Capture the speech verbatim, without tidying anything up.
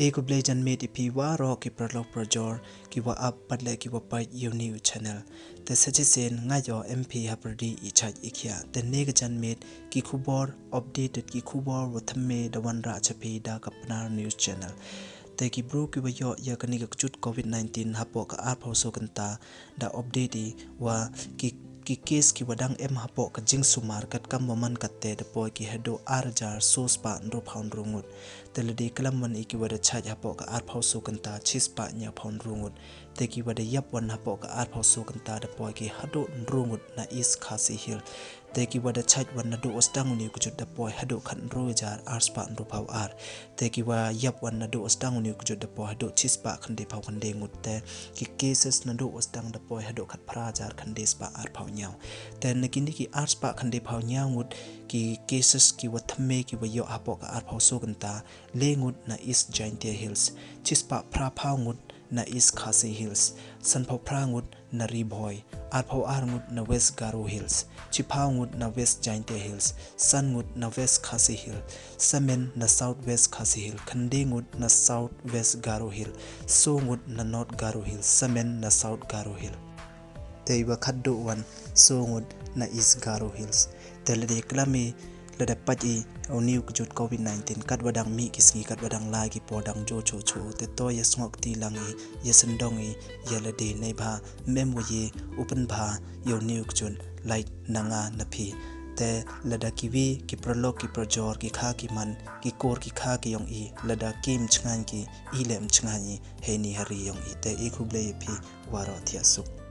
E khublei janmiet i phi waroh ki paralok parajor ki wa ap pat le ki wa pait ya u ni u channel. Te sa chisien nga yoh em phi ha pyrdi i chait i khiah. Te ne ka janmiet ki khubor updated, ki khubor wa thymme da wanrah cha phi da ka Pnar News Channel. Te ki bru ki wa yoh ya kani ka kjut covid nineteen hapoh ka arphaw soo kynta, da update i wa ki, ki case ki wa dang em hapoh ka jingsumar katkam wa man katte da poi ki hadooh ar hajar soo spah ynruphaw ynru ngut. Te lada klam wan i ki wa da chait hapoh ka arphaw soo kynta chi spah ynñiawphaw ynru ngut. Te ki wa da yap wan hapoh ka arphaw soo kynta da poi ki hadooh ynru ngut na East Khasi Hills. Te ki wa da chait wan nadooh wa sdang u ni u kjut da poi hadooh khatynru hajar ar spah ynruphaw ar. Te ki wa yap wan nadooh wa sdang u ni u kjut da poi hadooh chi spah khyndephaw khynde ngut. Te ki cases nadooh wa sdang da poi hadooh khatphra hajar khynde spah arphaw ynñiaw. Te na kini ki ar spah khyndephaw ynñiaw ngut ki cases ki wa thymme ki wa yoh hapoh ka arphaw soo kynta, le ngut na East Jaintia Hills, chi spah phraphaw ngut na East Khasi Hills, sanphaw phra ngut na Ri Bhoi, arphaw ar ngut na West Garo Hills, chiphaw ngut na West Jaintia Hills, san ngut na West Khasi Hills, samen na South West Khasi Hills, khynde ngut na South West Garo Hills, soo ngut na North Garo Hills, samen na South Garo Hills. Te i wa khatduh wan soo ngut na East Garo Hills. Te lada klam i, lada pait i u ni u kjut covid nineteen, katwa dang mih ki sngi, katwa dang lai ki por, dang joo chooh chooh, te to ya sngewkti lang i, ya syndong i ya lade, neibhah ym em wa ye u pynbha ya u ni u kjut lait na nga na phi. Te lada kiwi ki paralok ki parajor, ki kha ki man, ki kur ki kha ki yong i, lada kim chngaiñ ki, i leh ym chngaiñ i heini ha ri yong i. Te e khublei ya phi waroh, thiah suk.